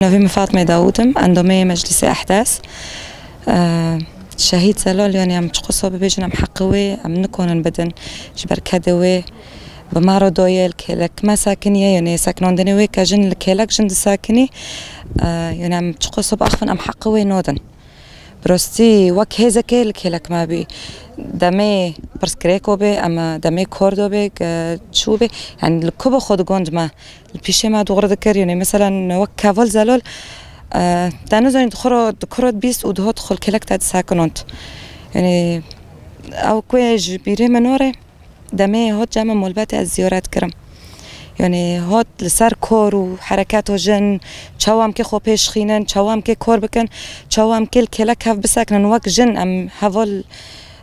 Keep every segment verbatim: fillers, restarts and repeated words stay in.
Navê min Fatmê Dawûd im, endamê Meclisê Ehdas. Eee, Şehîd Zelal, yanî em çiqas bibêjin, em heqê wê, em nikonin bidin ji ber kedê wê. Bi me re daye, li kêlek me sekiniye, yanî sekinandinê wê ke jin li kêlek jin disekinî. Eee, yanî em çiqas biaxivin, em heqê wê nadin. Bi rastî wek hêzekê li kêlek me bî. Demê pirsgirêko bê, em demê kor do bê, ke çû bê, yanî li ku bi xwe digond me. Li pîşê me dûr dikir, yanî, meselen, wek Heval Zelal, e, te nizanî di xwe re, di ku re dibîst û dihat xwe li kêlek te disekinand. Yanî, ew ku ye ji bîrê min were, demê hat cem min malbatê ez ziyaret kirim. Yanî, hat li ser kor û hereketa jin, çawa em kê xwe pêşxînin, çawa em kê kor bikin, çawa em kê li kêlek hev bisekinin, wek jin em heval,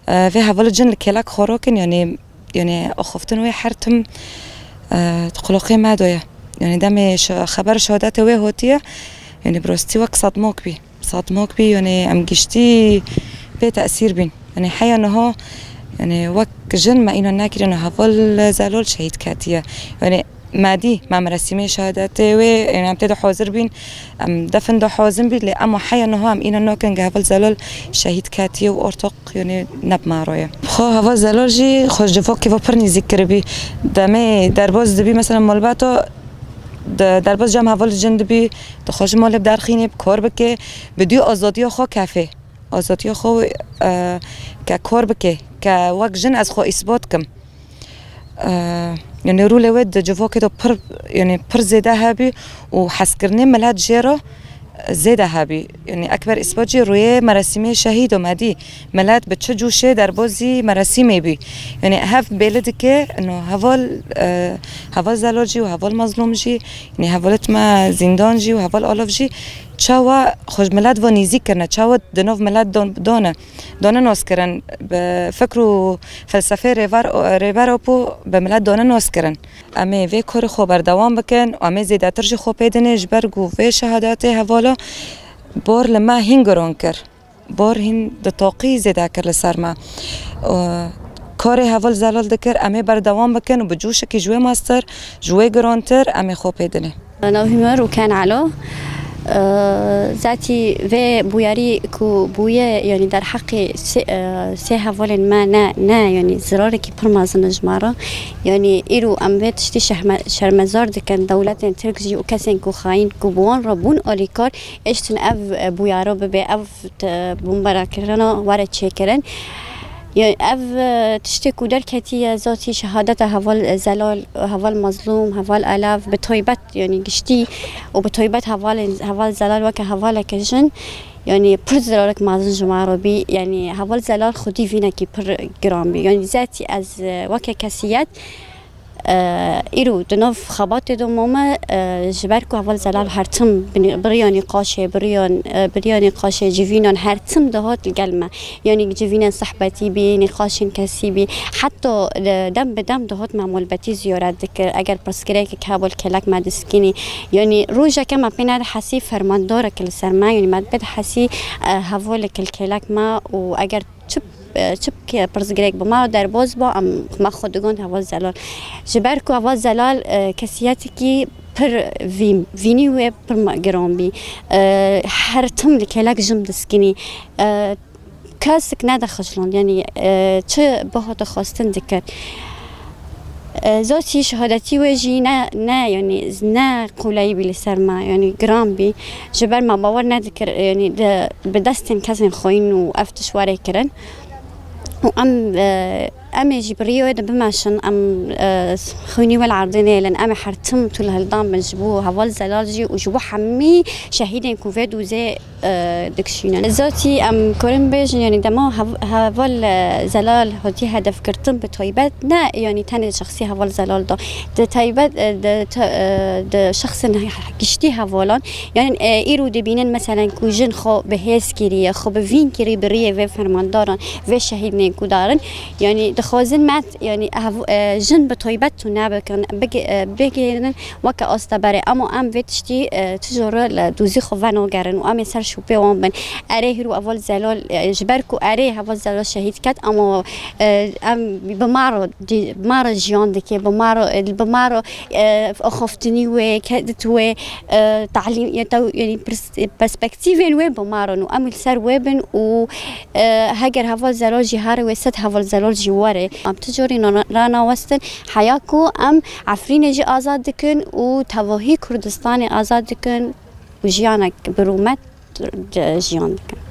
e, vê hevalê jin li kêlek xwe rakin, yanî, Yanî axaftin wê her tim, e, di qulaqê me de ye. Yanî demê şa-, xeber şehadetê wê hatiye, yanî bi rastî wek sedmak bî. Sedmak bî, yanî em giştî pê tesîr bîn. Yanî heya niha, yanî wek jin me înan nekirî, yanî heval Zelal şehîd ketiye. Yanî me dî, me merasîmê şehadetê wê, yanî em tê de hazir bîn, em defin de hazir bîn, lê ema heya niha em înan nakin ke Heval Zelal şehîd ketiye û ortaq Yanî ne bi me re ye. Xwe Heval Zelal jî xwe ji civakê ve pir nêzîk kiribî. Demê derbas dibî, mesela malbata de-, derbas cem heval jin dibî, dixwaji malê bi derxînê, bi kar bike, bi dû azadiya xwe kefê. Azadiya xwe, e, ke kar bike, ke wek jin ez xwe îsbat kim. Eee, yanî rolê wê di civakê de pir, yanî pir zêde hebî û hezkirinê milet jê re zêde hebî. Yanî Ekber Îspat jî rûyê merasîmê şehîd û me dî. Milet bi çi coşê derbazî merasîmê bî. Yanî hev bêli dike, no heval, eee, heval Zelal jî û heval Mazlûm jî, yanî hevalet me Zîndan jî û heval Alav jî çawa xwe ji milet ve nêzîk kirine, çawa di nav milet dan-, dane, dane nas kirin. Bi fikr û felsefeyê Rêber, Rêber Apo bi milet dane nas kirin. Em ê vê karê xwe berdewam bikin û em ê zêdetir jî xwe pê dinê, ji ber ku vê şehadetê hevala bor li me hîn giran kir. Bor hîn di taqî zêde kir li ser me. Û karê heval Zelal dikir, em ê berdewam bikin û bi coşekî ji wê mestir, ji wê girantir em ê xwe pê dinê. Navê min Rûken Elo. Ee, Zatî vê bûyerî ku bûye, yanî derheqê sê, e, sê hevalên me ne, ne, yanî zirarekî pir mezin e ji me re. Yanî îro em vê tiştî şehme-, şermezar dikin, dewletên Tirk jî û kesên ku xayîn ku bi wan re bûn alîkar, êştin ev, e, bûyera bibe, ev te-, bomberakirina were çêkirin. Ya, ev, e, tiştê ku derketiye, zatî şehadeta heval Zelal, heval Mazlûm, heval Alev, bi taybet, yanî giştî û bi taybet hevalên, heval Zelal weke hevaleke jin, yanî pir zirarek mezin ji me re bî. Yanî heval Zelal xwedî vînekî pir giran bî. Yanî zatî ez, e, weke kesiyet, Îro di nav xebatê de mame, ji ber ku heval Zelal her tim bini-, biriya nîqaşê, biriya, biriya nîqaşê civînan her tim dihat li gel me. Yanî civînên sehbetî bî, nîqaşên kesî bî. Heta, e, dem bi dem dihat me malbetî ziyaret dikir. Eger pirsgirêkek hebû li kêlek me diskînî. Yanî rojeke me pê nedihesî fermandarek li ser me, yanî me pê dihesî, e, hevalek li kêlek me û eger çi, e, çi bike pirsgirêk bi me derbas ba, em, me xwe digond heval Zelal. Ji ber ku heval Zelal, e, kesiyetekî pir vîn, vînî wê pir me-, giran bî. E, her tim li kêlek jin diskînî. E, kesik nedixişland, yanî, e, çi bihate xwestin dikir. E, zatî şehadetî wê jî ne, ne, yanî ne qoleyî bî li ser me, yanî giran bî. Ji ber me bawer nedikir, yanî di, bi destên kesên xwîn û ev tişt were kirin. Û em, e, em ê jî bi rêyê wê de bimeşin, em, e, xwînî wê li erdê nêlin. Em ê her tim tu li hildan bin ji bo heval Zelal jî û ji bo hemî şehîdên ku vê dûzê e, dikişînin. Zatî em karin bêjin, yanî dema hev-, heval, e, Zelal hatî hedefgirtin bi taybet, ne, yanî tenê şexsî heval Zelal da. Di taybet, e, di ta-, e, di şexsin he-, giştî hevalan, yanî, e, îro dibînin, meselen, ku jin xwe bi hêz kiriye, xwe bi vîn kirî bi riyê vê fermandaran, vê şehîdinên ku darin, yanî Xwezin me, yanî ev, e, jin bi taybet tune bikin, bigi-, e, bigihînin weke asteberê. Ema em vê tiştî, e, tu jor li dûzî xwe venagerin û em ê ser şûpê wan bin. Erê hîro heval Zelal, e, ji ber ku erê heval Zelal şehîd ket, ema, e, em bi me re, bi me re jiyan dike, bi me re, bi me re, e, axaftinî wê, kedit wê, e, talîm, ya tew-, yanî pers-, perspektîvên wê bi me re û em li ser wê bin û, e, heger heval Zelal jî here wê, sed heval Zelal jî were. Em tu corî na-, ranawestin, heya ku em Efrînê jî azad dikin û tevahî Kurdistanê azad dikin û jiyanek bi rûmet jiyan dikin.